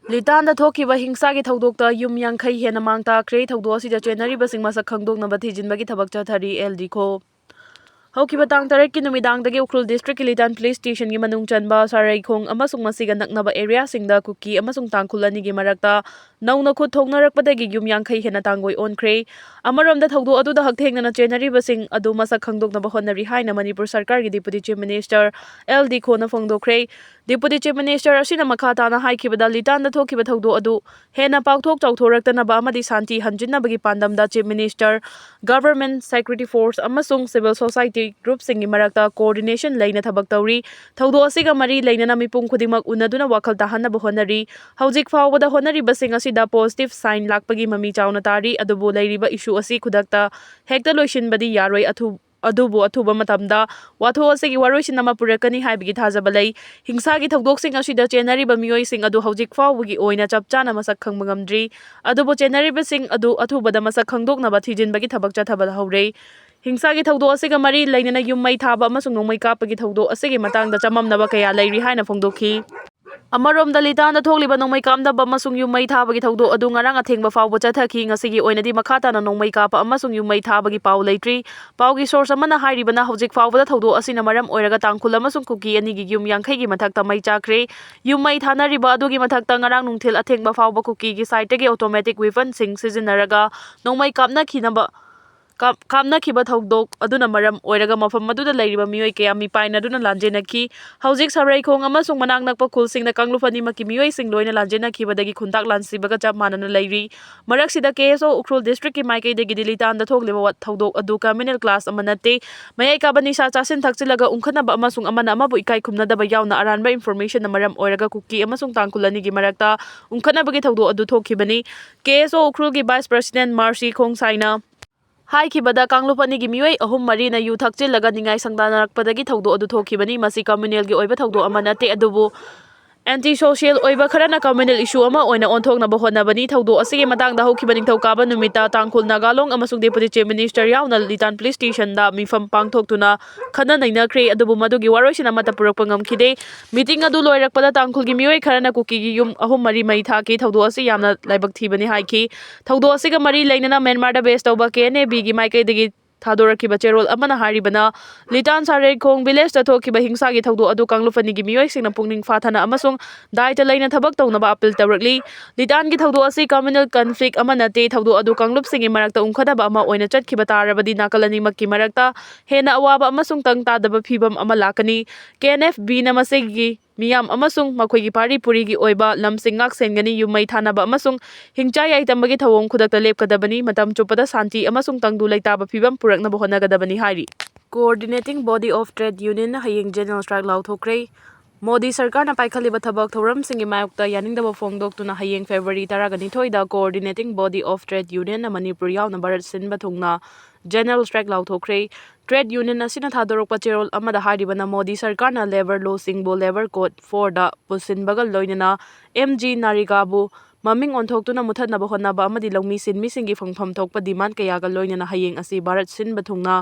ꯂꯤꯇꯥꯟꯗ ꯊꯣꯛꯈꯤꯕ ꯍꯤꯡꯁꯥꯒꯤ ꯊꯧꯗꯣꯛꯇ ꯌꯨꯝ ꯌꯥꯡꯈꯩ ꯍꯦꯟꯅ ꯃꯥꯡ ꯇꯥꯛꯈ꯭ꯔꯦ꯫ ꯊꯧꯗꯣꯛ ꯑꯁꯤꯗ ꯆꯦꯟꯅꯔꯤꯕꯁꯤꯡ ꯃꯁꯛ ꯈꯪꯗꯣꯛꯅꯕ ꯊꯤꯖꯤꯟꯕꯒꯤ ꯊꯕꯛ ꯆꯠꯊꯔꯤ꯫ ꯑꯦꯜ ꯗꯤ ꯈꯣ꯫ ꯍꯧꯈꯤꯕ ꯇꯥꯡ ꯇꯔꯦꯠꯀꯤ ꯅꯨꯃꯤꯗꯥꯡꯗꯒꯤ ꯎꯈ꯭ꯔꯨꯜ district ꯀꯤ ꯂꯤꯇꯥꯟ police station ꯒꯤ ꯃꯅꯨꯡ ꯆꯟꯕ ꯁꯔꯩꯈꯣꯡ ꯑꯃꯁꯨꯡ ꯃꯁꯤꯒ ꯅꯛꯅꯕ area ꯁꯤꯡꯗ ꯀꯨꯀꯤ ꯑꯃꯁꯨꯡ ꯇꯥꯡꯈꯨꯜ ꯑꯅꯤꯒꯤ ꯃꯔꯛꯇ ꯅꯧꯅ ꯈꯨꯠ ꯊꯣꯛꯅꯔꯛꯄꯗꯒꯤ ꯌꯨꯝ ꯌꯥꯡꯈꯩ ꯍꯦꯟꯅ ꯇꯥꯡꯒꯣꯏ ꯑꯣꯟꯈ꯭ꯔꯦ꯫ ꯑꯃꯔꯣꯝꯗ ꯊꯧꯗꯣꯛ ꯑꯗꯨꯗ ꯍꯛꯊꯦꯡꯅꯅ ꯆꯦꯟꯅꯔꯤꯕꯁꯤꯡ ꯑꯗꯨ ꯃꯁꯛ ꯈꯪꯗꯣꯛꯅꯕ ꯍꯣꯠꯅꯔꯤ ꯍꯥꯏꯅ ꯃꯅꯤꯄꯨꯔ ꯁꯔꯀꯥꯔꯒꯤ Deputy Chief Minister L D ꯈꯣꯅ ꯐꯣꯡꯗꯣꯛꯈ꯭ꯔꯦ꯫ Deputy Chief Minister ꯑꯁꯤꯅ ꯃꯈꯥ ꯇꯥꯅ ꯍꯥꯏꯈꯤꯕꯗ, ꯂꯤꯇꯥꯟꯗ ꯊꯣꯛꯈꯤꯕ ꯊꯧꯗꯣꯛ ꯑꯗꯨ ꯍꯦꯟꯅ ꯄꯥꯛꯊꯣꯛ ꯆꯥꯎꯊꯣꯔꯛꯇꯅꯕ ꯑꯃꯗꯤ ꯁꯥꯟꯇꯤ ꯍꯟꯖꯤꯟꯅꯕꯒꯤ ꯄꯥꯟꯗꯝꯗ Chief Minister, Government, Security Force ꯑꯃꯁꯨꯡ civil society group ꯁꯤꯡꯒꯤ ꯃꯔꯛꯇ coordination ꯂꯩꯅ ꯊꯕꯛ ꯇꯧꯔꯤ꯫ ꯊꯧꯗꯣꯛ ꯑꯁꯤꯒ ꯃꯔꯤ ꯂꯩꯅꯅ ꯃꯤꯄꯨꯝ ꯈꯨꯗꯤꯡꯃꯛ ꯎꯅꯗꯨꯅ ꯋꯥꯈꯜ ꯇꯥꯍꯟꯅꯕ ꯍꯣꯠꯅꯔꯤ꯫ ꯍꯧꯖꯤꯛ ꯐꯥꯎꯕꯗ ꯍꯣꯠꯅꯔꯤꯕꯁꯤꯡ ꯑꯁꯤꯗ positive sign ꯂꯥꯛꯄꯒꯤ ꯃꯃꯤ ꯆꯥꯎꯅ ꯇꯥꯔꯤ, ꯑꯗꯨꯕꯨ ꯂꯩꯔꯤꯕ issue ꯑꯁꯤ ꯈꯨꯗꯛꯇ ꯍꯦꯛꯇ ꯂꯣꯏꯁꯤꯟꯕꯗꯤ ꯌꯥꯔꯣꯏ꯫ ꯑꯊꯨ-, ꯑꯗꯨꯕꯨ ꯑꯊꯨꯕ ꯃꯇꯝꯗ ꯋꯥꯊꯣꯛ ꯑꯁꯤꯒꯤ ꯋꯥꯔꯣꯏꯁꯤꯟ ꯑꯃ ꯄꯨꯔꯛꯀꯅꯤ ꯍꯥꯏꯕꯒꯤ ꯊꯥꯖꯕ ꯂꯩ꯫ ꯍꯤꯡꯁꯥꯒꯤ ꯊꯧꯗꯣꯛꯁꯤꯡ ꯑꯁꯤꯗ ꯆꯦꯟꯅꯔꯤꯕ ꯃꯤꯑꯣꯏꯁꯤꯡ ꯑꯗꯨ ꯍꯧꯖꯤꯛ ꯐꯥꯎꯕꯒꯤ ꯑꯣꯏꯅ ꯆꯞ ꯆꯥꯅ ꯃꯁꯛ ꯈꯪꯕ ꯉꯝꯗ꯭ꯔꯤ꯫ ꯑꯗꯨꯕꯨ ꯆꯦꯟꯅꯔꯤꯕꯁꯤꯡ ꯑꯗꯨ ꯑꯊꯨꯕꯗ ꯃꯁꯛ ꯈꯪꯗꯣꯛꯅꯕ ꯊꯤꯖꯤꯟꯕꯒꯤ ꯊꯕꯛ ꯆꯠꯊꯕ ꯍꯧꯔꯦ꯫ ꯍꯤꯡꯁꯥꯒꯤ ꯊꯧꯗꯣꯛ ꯑꯁꯤꯒ ꯃꯔꯤ ꯂꯩꯅꯅ ꯌꯨꯝ ꯃꯩ ꯊꯥꯕ ꯑꯃꯁꯨꯡ ꯅꯣꯡꯃꯩ ꯀꯥꯞꯄꯒꯤ ꯊꯧꯗꯣꯛ ꯑꯁꯤꯒꯤ ꯃꯇꯥꯡꯗ ꯆꯃꯝꯅꯕ ꯀꯌꯥ ꯂꯩꯔꯤ ꯍꯥꯏꯅ ꯐꯣꯡꯗꯣꯛꯈꯤ꯫ ꯑꯃꯔꯣꯝꯗ, ꯂꯤꯇꯥꯟꯗ ꯊꯣꯛꯂꯤꯕ ꯅꯣꯡꯃꯩ ꯀꯥꯞꯅꯕ ꯑꯃꯁꯨꯡ ꯌꯨꯝ ꯃꯩ ꯊꯥꯕꯒꯤ ꯊꯧꯗꯣꯛ ꯑꯗꯨ ꯉꯔꯥꯡ ꯑꯊꯦꯡꯕ ꯐꯥꯎꯕ ꯆꯠꯊꯈꯤ꯫ ꯉꯁꯤꯒꯤ ꯑꯣꯏꯅꯗꯤ ꯃꯈꯥ ꯇꯥꯅ ꯅꯣꯡꯃꯩ ꯀꯥꯞꯄ ꯑꯃꯁꯨꯡ ꯌꯨꯝ ꯃꯩ ꯊꯥꯕꯒꯤ ꯄꯥꯎ ꯂꯩꯇ꯭ꯔꯤ꯫ ꯄꯥꯎꯒꯤ source ꯑꯃꯅ ꯍꯥꯏꯔꯤꯕꯅ, ꯍꯧꯖꯤꯛ ꯐꯥꯎꯕꯗ ꯊꯧꯗꯣꯛ ꯑꯁꯤꯅ ꯃꯔꯝ ꯑꯣꯏꯔꯒ ꯇꯥꯡꯈꯨꯜ ꯑꯃꯁꯨꯡ ꯀꯨꯀꯤ ꯑꯅꯤꯒꯤ ꯌꯨꯝ ꯌꯥꯡꯈꯩꯒꯤ ꯃꯊꯛꯇ ꯃꯩ ꯆꯥꯛꯈ꯭ꯔꯦ꯫ ꯌꯨꯝ ꯃꯩ ꯊꯥꯅꯔꯤꯕ ꯑꯗꯨꯒꯤ ꯃꯊꯛꯇ ꯉꯔꯥꯡ ꯅꯨꯡꯊꯤꯜ ꯑꯊꯦꯡꯕ ꯐꯥꯎꯕ ꯀꯨꯀꯤꯒꯤ side ꯇꯒꯤ automatic weapon ꯁꯤꯡ ꯁꯤꯖꯤꯟꯅꯔꯒ ꯅꯣꯡꯃꯩ ꯀꯥꯞꯅꯈꯤꯅꯕ ꯀꯥꯞ-, ꯀꯥꯞꯅꯈꯤꯕ ꯊꯧꯗꯣꯛ ꯑꯗꯨꯅ ꯃꯔꯝ ꯑꯣꯏꯔꯒ ꯃꯐꯝ ꯑꯗꯨꯗ ꯂꯩꯔꯤꯕ ꯃꯤꯑꯣꯏ ꯀꯌꯥ ꯃꯤꯄꯥꯏꯅꯗꯨꯅ ꯂꯥꯟꯖꯦꯟꯅꯈꯤ꯫ ꯍꯧꯖꯤꯛ ꯁꯔꯩꯈꯣꯡ ꯑꯃꯁꯨꯡ ꯃꯅꯥꯛ ꯅꯛꯄ ꯈꯨꯜꯁꯤꯡꯗ ꯀꯥꯡꯂꯨꯞ ꯑꯅꯤꯃꯛꯀꯤ ꯃꯤꯑꯣꯏꯁꯤꯡ ꯂꯣꯏꯅ ꯂꯥꯟꯖꯦꯟꯅꯈꯤꯕꯗꯒꯤ ꯈꯨꯟꯇꯥꯛ ꯂꯥꯟꯁꯤꯕꯒ ꯆꯞ ꯃꯥꯟꯅꯅ ꯂꯩꯔꯤ꯫ ꯃꯔꯛꯁꯤꯗ ꯀꯦ ꯑꯦꯁ ꯑꯣ ꯎꯈ꯭ꯔꯨꯜ ꯗꯤꯁꯇ꯭ꯔꯤꯛꯀꯤ ꯃꯥꯏꯀꯩꯗꯒꯤꯗꯤ ꯂꯤꯇꯥꯟꯗ ꯊꯣꯛꯂꯤꯕ ꯋꯥ-, ꯊꯧꯗꯣꯛ ꯑꯗꯨ ꯀ꯭ꯔꯤꯃꯤꯅꯦꯜ ꯀ꯭ꯂꯥꯁ ꯑꯃ ꯅꯠꯇꯦ꯫ ꯃꯌꯥꯏ ꯀꯥꯕ ꯅꯤꯁꯥ ꯆꯥꯁꯤꯟ ꯊꯛꯆꯤꯜꯂꯒ ꯎꯪꯈꯠꯅꯕ ꯑꯃꯁꯨꯡ ꯑꯃꯅ ꯑꯃꯕꯨ ꯏꯀꯥꯏ ꯈꯨꯝꯅꯗꯕ ꯌꯥꯎꯅ ꯑꯔꯥꯟꯕ ꯏꯟꯐꯣꯔꯃꯦꯁꯟꯅ ꯃꯔꯝ ꯑꯣꯏꯔꯒ ꯀꯨꯀꯤ ꯑꯃꯁꯨꯡ ꯇꯥꯡꯈꯨꯜ ꯑꯅꯤꯒꯤ ꯃꯔꯛꯇ ꯎꯪꯈꯠꯅꯕꯒꯤ ꯊꯧꯗꯣꯛ ꯑꯗꯨ ꯊꯣꯛꯈꯤꯕꯅꯤ꯫ ꯀꯦ ꯑꯦꯁ ꯑꯣ ꯎꯈ꯭ꯔꯨꯜꯒꯤ ꯚꯥꯏꯁ ꯄ꯭ꯔꯁꯤꯗꯦꯟ ꯃꯥꯔꯁꯤ ꯈꯣꯡꯁꯥꯏꯅ ꯍꯥꯏꯈꯤꯕꯗ, ꯀꯥꯡꯂꯨꯞ ꯑꯅꯤꯒꯤ ꯃꯤꯑꯣꯏ ꯑꯍꯨꯝ ꯃꯔꯤꯅ ꯌꯨ ꯊꯛꯆꯤꯜꯂꯒ ꯅꯤꯡꯉꯥꯏ ꯁꯪꯗꯥꯅꯔꯛꯄꯗꯒꯤ ꯊꯧꯗꯣꯛ ꯑꯗꯨ ꯊꯣꯛꯈꯤꯕꯅꯤ꯫ ꯃꯁꯤ ꯀꯝꯃ꯭ꯌꯨꯅꯦꯜꯒꯤ ꯑꯣꯏꯕ ꯊꯧꯗꯣꯛ ꯑꯃ ꯅꯠꯇꯦ, ꯑꯗꯨꯕꯨ ꯑꯦꯟꯇꯤ ꯁꯣꯁꯤꯌꯦꯜ ꯑꯣꯏꯕ ꯈꯔꯅ ꯀꯝꯃ꯭ꯌꯨꯅꯦꯜ ꯏꯁꯨ ꯑꯃ ꯑꯣꯏꯅ ꯑꯣꯟꯊꯣꯛꯅꯕ ꯍꯣꯠꯅꯕꯅꯤ꯫ ꯊꯧꯗꯣꯛ ꯑꯁꯤꯒꯤ ꯃꯇꯥꯡꯗ ꯍꯧꯈꯤꯕ ꯅꯤꯡꯊꯧꯀꯥꯕ ꯅꯨꯃꯤꯠꯇ ꯇꯥꯡꯈꯨꯜ, ꯅꯥꯒꯥꯂꯣꯡ ꯑꯃꯁꯨꯡ ꯗꯦꯄꯨꯇꯤ ꯆꯤꯐ ꯃꯤꯅꯤꯁꯇꯔ ꯌꯥꯎꯅ ꯂꯤꯇꯥꯟ ꯄꯨꯂꯤꯁ ꯁ꯭ꯇꯦꯁꯟꯗ ꯃꯤꯐꯝ ꯄꯥꯡꯊꯣꯛꯇꯨꯅ ꯈꯟꯅ ꯅꯩꯅꯈ꯭ꯔꯦ, ꯑꯗꯨꯕꯨ ꯃꯗꯨꯒꯤ ꯋꯥꯔꯣꯏꯁꯤꯟ ꯑꯃꯠꯇ ꯄꯨꯔꯛꯄ ꯉꯝꯈꯤꯗꯦ꯫ ꯃꯤꯇꯤꯡ ꯑꯗꯨ ꯂꯣꯏꯔꯛꯄꯗ ꯇꯥꯡꯈꯨꯜꯒꯤ ꯃꯤꯑꯣꯏ ꯈꯔꯅ ꯀꯨꯀꯤꯒꯤ ꯌꯨꯝ ꯑꯍꯨꯝ ꯃꯔꯤ ꯃꯩ ꯊꯥꯈꯤ꯫ ꯊꯧꯗꯣꯛ ꯑꯁꯤ ꯌꯥꯝꯅ ꯂꯥꯏꯕꯛ ꯊꯤꯕꯅꯤ ꯍꯥꯏꯈꯤ꯫ ꯊꯧꯗꯣꯛ ꯑꯁꯤꯒ ꯃꯔꯤ ꯂꯩꯅꯅ ꯃ꯭ꯌꯥꯟꯃꯥꯔꯗ ꯕꯦꯁ ꯇꯧꯕ ꯀꯦ ꯑꯦꯟ ꯑꯦ ꯕꯤꯒꯤ ꯃꯥꯏꯀꯩꯗꯒꯤ ꯊꯥꯗꯣꯔꯛꯈꯤꯕ ꯆꯦꯔꯣꯜ ꯑꯃꯅ ꯍꯥꯏꯔꯤꯕꯅ, ꯂꯤꯇꯥꯟ ꯁꯥꯔꯦꯈꯣꯡ ꯚꯤꯂꯦꯖꯇ ꯊꯣꯛꯈꯤꯕ ꯍꯤꯡꯁꯥꯒꯤ ꯊꯧꯗꯣꯛ ꯑꯗꯨ ꯀꯥꯡꯂꯨꯞ ꯑꯅꯤꯒꯤ ꯃꯤꯑꯣꯏꯁꯤꯡꯅ ꯄꯨꯛꯅꯤꯡ ꯐꯥꯊꯅ ꯑꯃꯁꯨꯡ ꯗꯥꯏꯇ ꯂꯩꯅ ꯊꯕꯛ ꯇꯧꯅꯕ ꯑꯄꯤꯜ ꯇꯧꯔꯛꯂꯤ꯫ ꯂꯤꯇꯥꯟꯒꯤ ꯊꯧꯗꯣꯛ ꯑꯁꯤ ꯀꯝꯃ꯭ꯌꯨꯅꯦꯜ ꯀꯟꯐ꯭ꯂꯤꯛ ꯑꯃ ꯅꯠꯇꯦ꯫ ꯊꯧꯗꯣꯛ ꯑꯗꯨ ꯀꯥꯡꯂꯨꯞꯁꯤꯡꯒꯤ ꯃꯔꯛꯇ ꯎꯪꯈꯠꯅꯕ ꯑꯃ ꯑꯣꯏꯅ ꯆꯠꯈꯤꯕ ꯇꯥꯔꯕꯗꯤ ꯅꯥꯀꯜ ꯑꯅꯤꯃꯛꯀꯤ ꯃꯔꯛꯇ ꯍꯦꯟꯅ ꯑꯋꯥꯕ ꯑꯃꯁꯨꯡ ꯇꯪ ꯇꯥꯗꯕ ꯐꯤꯚꯝ ꯑꯃ ꯂꯥꯛꯀꯅꯤ꯫ ꯀꯦ ꯑꯦꯟ ꯑꯦꯐ ꯕꯤꯅ ꯃꯁꯤꯒꯤ ꯃꯤꯌꯥꯝ ꯑꯃꯁꯨꯡ ꯃꯈꯣꯏꯒꯤ ꯄꯥꯔꯤ ꯄꯨꯔꯤꯒꯤ ꯑꯣꯏꯕ ꯂꯝꯁꯤꯡ ꯉꯥꯛ ꯁꯦꯟꯒꯅꯤ꯫ ꯌꯨꯝ ꯃꯩ ꯊꯥꯅꯕ ꯑꯃꯁꯨꯡ ꯍꯤꯡꯆꯥꯏ ꯌꯥꯏꯇꯝꯕꯒꯤ ꯊꯧꯑꯣꯡ ꯈꯨꯗꯛꯇ ꯂꯦꯞꯀꯗꯕꯅꯤ꯫ ꯃꯇꯝ ꯆꯨꯞꯄꯗ ꯁꯥꯟꯇꯤ ꯑꯃꯁꯨꯡ ꯇꯪꯗꯨ ꯂꯩꯇꯥꯕ ꯐꯤꯚꯝ ꯄꯨꯔꯛꯅꯕ ꯍꯣꯠꯅꯒꯗꯕꯅꯤ ꯍꯥꯏꯔꯤ꯫ Coordinating Body of Trade Unionꯅ ꯍꯌꯦꯡ ꯖꯦꯅꯔꯦꯜ ꯁ꯭ꯇ꯭ꯔꯥꯏꯛ ꯂꯥꯎꯊꯣꯛꯈ꯭ꯔꯦ꯫ ꯃꯣꯗꯤ ꯁꯔꯀꯥꯔꯅ ꯄꯥꯏꯈꯠꯂꯤꯕ ꯊꯕꯛ ꯊꯧꯔꯝꯁꯤꯡꯒꯤ ꯃꯥꯌꯣꯛꯇ ꯌꯥꯅꯤꯡꯗꯕ ꯐꯣꯡꯗꯣꯛꯇꯨꯅ ꯍꯌꯦꯡ ꯐꯦꯕ꯭ꯔꯨꯋꯥꯔꯤ ꯇꯔꯥꯒ ꯅꯤꯊꯣꯏꯗ Coordinating Body of Trade Unionꯅ Manipur ꯌꯥꯎꯅ ꯚꯥꯔꯠ ꯁꯤꯟꯕ ꯊꯨꯡꯅ ꯖꯦꯅꯔꯦꯜ ꯁ꯭ꯇ꯭ꯔꯥꯏꯛ ꯂꯥꯎꯊꯣꯛꯈ꯭ꯔꯦ꯫ ꯇ꯭ꯔꯦꯗ ꯌꯨꯅꯤꯌꯟ ꯑꯁꯤꯅ ꯊꯥꯗꯣꯔꯛꯄ ꯆꯦꯔꯣꯜ ꯑꯃꯗ ꯍꯥꯏꯔꯤꯕꯅ, ꯃꯣꯗꯤ ꯁꯔꯀꯥꯔꯅ ꯂꯦꯕꯔ ꯂꯣꯁꯤꯡꯕꯨ ꯂꯦꯕꯔ ꯀꯣꯗ ꯐꯣꯔꯗ ꯄꯨꯁꯤꯟꯕꯒ ꯂꯣꯏꯅꯅ ꯑꯦꯝ ꯖꯤ ꯅꯔꯦꯒꯥꯕꯨ ꯃꯃꯤꯡ ꯑꯣꯟꯊꯣꯛꯇꯨꯅ ꯃꯨꯊꯠꯅꯕ ꯍꯣꯠꯅꯕ ꯑꯃꯗꯤ ꯂꯧꯃꯤ ꯁꯤꯟꯃꯤꯁꯤꯡꯒꯤ ꯐꯪꯐꯝ ꯊꯣꯛꯄ ꯗꯤꯃꯥꯟꯗ ꯀꯌꯥꯒ ꯂꯣꯏꯅꯅ ꯍꯌꯦꯡ ꯑꯁꯤ ꯚꯥꯔꯠ ꯁꯤꯟꯕ ꯊꯨꯡꯅ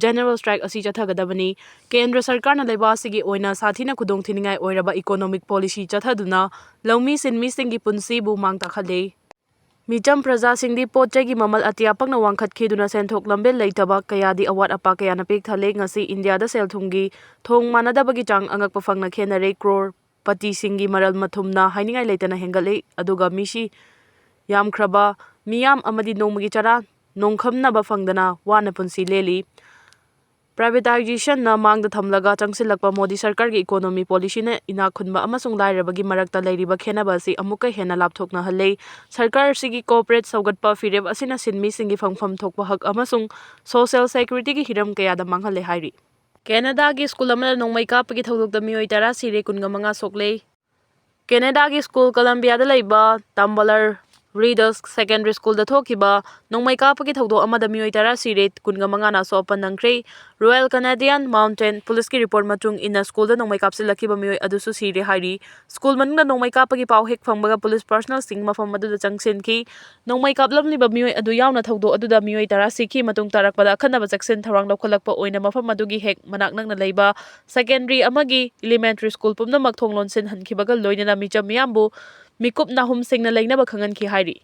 ꯖꯦꯅꯔꯦꯜ ꯁ꯭ꯇ꯭ꯔꯥꯏꯛ ꯑꯁꯤ ꯆꯠꯊꯒꯗꯕꯅꯤ꯫ ꯀꯦꯟꯗ꯭ꯔ ꯁꯔꯀꯥꯔꯅ ꯂꯩꯕꯥꯛ ꯑꯁꯤꯒꯤ ꯑꯣꯏꯅ ꯁꯥꯊꯤꯅ ꯈꯨꯗꯣꯡꯊꯤꯅꯤꯡꯉꯥꯏ ꯑꯣꯏꯔꯕ ꯏꯀꯣꯅꯣꯃꯤꯛ ꯄꯣꯂꯤꯁꯤ ꯆꯠꯊꯗꯨꯅ ꯂꯧꯃꯤ ꯁꯤꯟꯃꯤꯁꯤꯡꯒꯤ ꯄꯨꯟꯁꯤꯕꯨ ꯃꯥꯡ ꯇꯥꯛꯍꯜꯂꯦ꯫ ꯃꯤꯆꯝ ꯄ꯭ꯔꯖꯥꯁꯤꯡꯗꯤ ꯄꯣꯠ ꯆꯩꯒꯤ ꯃꯃꯜ ꯑꯇꯤꯌꯥ ꯄꯛꯅ ꯋꯥꯡꯈꯠꯈꯤꯗꯨꯅ ꯁꯦꯟꯊꯣꯛ ꯂꯝꯕꯦꯜ ꯂꯩꯇꯕ ꯀꯌꯥꯗꯤ ꯑꯋꯥꯠ ꯑꯄꯥ ꯀꯌꯥꯅ ꯄꯤꯛ ꯊꯜꯂꯦ꯫ ꯉꯁꯤ ꯏꯟꯗꯤꯌꯥꯗ ꯁꯦꯜ ꯊꯨꯝꯒꯤ ꯊꯣꯡ ꯃꯥꯟꯅꯗꯕꯒꯤ ꯆꯥꯡ ꯑꯉꯛꯄ ꯐꯪꯅ ꯈꯦꯠꯅꯔꯦ꯫ ꯀ꯭ꯔꯣꯔ ꯄꯇꯤꯁꯤꯡꯒꯤ ꯃꯔꯜ ꯃꯊꯨꯝꯅ ꯍꯥꯏꯅꯤꯡꯉꯥꯏ ꯂꯩꯇꯅ ꯍꯦꯟꯒꯠꯂꯤ, ꯑꯗꯨꯒ ꯃꯤꯁꯤ ꯌꯥꯝꯈ꯭ꯔꯕ ꯃꯤꯌꯥꯝ ꯑꯃꯗꯤ ꯅꯣꯡꯃꯒꯤ ꯆꯔꯥ ꯅꯣꯡꯈꯝꯅꯕ ꯐꯪꯗꯅ ꯋꯥꯅ ꯄꯨꯟꯁꯤ ꯂꯦꯜꯂꯤ꯫ Privatization ꯅ ꯃꯥꯡꯗ ꯊꯝꯂꯒ ꯆꯪꯁꯤꯜꯂꯛꯄ ꯃꯣꯗꯤ ꯁꯔꯀꯥꯔꯒꯤ economy policy ꯅ ꯏꯅꯥꯛ ꯈꯨꯟꯕ ꯑꯃꯁꯨꯡ ꯂꯥꯏꯔꯕꯒꯤ ꯃꯔꯛꯇ ꯂꯩꯔꯤꯕ ꯈꯦꯟꯅꯕ ꯑꯁꯤ ꯑꯃꯨꯛꯀ ꯍꯦꯟꯅ ꯂꯥꯞꯊꯣꯛꯅꯍꯜꯂꯦ꯫ ꯁꯔꯀꯥꯔ ꯑꯁꯤꯒꯤ corporate ꯁꯧꯒꯠꯄ ꯐꯤꯔꯦꯞ ꯑꯁꯤꯅ ꯁꯤꯟꯃꯤꯁꯤꯡꯒꯤ ꯐꯪꯐꯝ ꯊꯣꯛꯄ ꯍꯛ ꯑꯃꯁꯨꯡ social security ꯒꯤ ꯍꯤꯔꯝ ꯀꯌꯥꯗ ꯃꯥꯡꯍꯜꯂꯦ ꯍꯥꯏꯔꯤ꯫ ꯀꯦꯅꯥꯗꯥꯒꯤ ꯁ꯭ꯀꯨꯜ ꯑꯃꯗ ꯅꯣꯡꯃꯩ ꯀꯥꯞꯄꯒꯤ ꯊꯧꯗꯣꯛꯇ ꯃꯤꯑꯣꯏ ꯇꯔꯥ ꯁꯤꯔꯦ, ꯀꯨꯟꯃꯉꯥ ꯁꯣꯛꯂꯦ꯫ ꯀꯦꯅꯥꯗꯥꯒꯤ ꯁ꯭ꯀꯨꯜ ꯀꯂꯝꯕꯤꯌꯥꯗ ꯂꯩꯕ ꯇꯝꯕꯂꯔ ꯔꯤꯗꯁ Secondary School ꯗ ꯊꯣꯛꯈꯤꯕ ꯅꯣꯡꯃꯩ ꯀꯥꯞꯄꯒꯤ ꯊꯧꯗꯣꯛ ꯑꯃꯗ ꯃꯤꯑꯣꯏ ꯇꯔꯥ ꯁꯤꯔꯦ, ꯀꯨꯟꯃꯉꯥꯅ ꯑꯁꯣꯛ ꯑꯄꯟ ꯅꯪꯈ꯭ꯔꯦ꯫ Royal Canadian Mounted Police ꯀꯤ report ꯃꯇꯨꯡ ꯏꯟꯅ, ꯁ꯭ꯀꯨꯜꯗ ꯅꯣꯡꯃꯩ ꯀꯥꯞꯁꯤꯜꯂꯛꯈꯤꯕ ꯃꯤꯑꯣꯏ ꯑꯗꯨꯁꯨ ꯁꯤꯔꯦ ꯍꯥꯏꯔꯤ꯫ ꯁ꯭ꯀꯨꯜ ꯃꯅꯨꯡꯗ ꯅꯣꯡꯃꯩ ꯀꯥꯞꯄꯒꯤ ꯄꯥꯎ ꯍꯦꯛ ꯐꯪꯕꯒ police personnel ꯁꯤꯡ ꯃꯐꯝ ꯑꯗꯨꯗ ꯆꯪꯁꯤꯟꯈꯤ꯫ ꯅꯣꯡꯃꯩ ꯀꯥꯞꯂꯝꯂꯤꯕ ꯃꯤꯑꯣꯏ ꯑꯗꯨ ꯌꯥꯎꯅ ꯊꯧꯗꯣꯛ ꯑꯗꯨꯗ ꯃꯤꯑꯣꯏ ꯇꯔꯥ ꯁꯤꯈꯤ꯫ ꯃꯇꯨꯡ ꯇꯥꯔꯛꯄꯗ ꯑꯈꯟꯅꯕ ꯆꯦꯛꯁꯤꯟ ꯊꯧꯔꯥꯡ ꯂꯧꯈꯠꯂꯛꯄ ꯑꯣꯏꯅ ꯃꯐꯝ ꯑꯗꯨꯒꯤ ꯍꯦꯛ ꯃꯅꯥꯛ ꯅꯛꯅ ꯂꯩꯕ secondary ꯑꯃꯒꯤ elementary school ꯄꯨꯝꯅꯃꯛ ꯊꯣꯡ ꯂꯣꯟꯁꯤꯟꯍꯟꯈꯤꯕꯒ ꯂꯣꯏꯅꯅ ꯃꯤꯆꯝ ꯃꯤꯌꯥꯝꯕꯨ ꯃꯤꯀꯨꯞ ꯅꯥꯍꯨꯝꯁꯤꯡꯅ ꯂꯩꯅꯕ ꯈꯪꯍꯟꯈꯤ ꯍꯥꯏꯔꯤ꯫